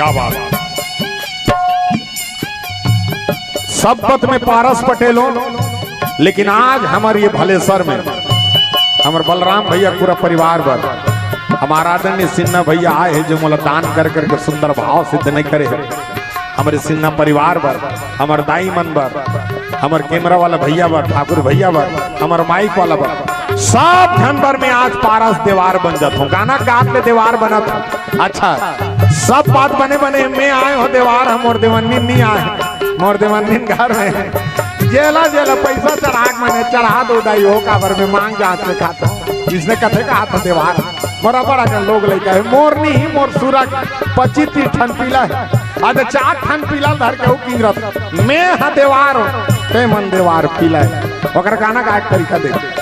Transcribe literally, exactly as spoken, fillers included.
आवाज। सब पद में पारस पटेल हो, लेकिन आज हमर ये भलेसर में हमर बलराम भैया पूरा परिवार बर, हमर आदरणीय सिन्हा भैया आए हे, जो मोला दान कर करके सुंदर भाव सिद्ध नहीं करे हे। हमरे सिन्हा परिवार बर, हमर दाई मन बर, हमर कैमरा वाला भैया बर, ठाकुर भैया बर, हमर माइक वाला बर, सब झन बर में आज पारस देवार बन जात हो। गाना गात ले देवार बनत हो। अच्छा, सब बात बने बने, मैं आए हो देवार, हम मोर देवन्नी नहीं आए, मोर देवन्नी घर में। जेला जेला पैसा चढ़ा के मने चढ़ा दो दाई हो, काबर में मांग जात ले खाता। इसने कथे का हाथ देवार, मोर बड़ा कन लोग लइका हे, मोर नहीं, मोर सुरग पच्चीस तीस ठन पीला हे। आज चार ठन पीला धर के हो किंजरत, मैं हा देवार हो, ते मन देवार पीला हे। ओकर गाना गाए के तरीका देख।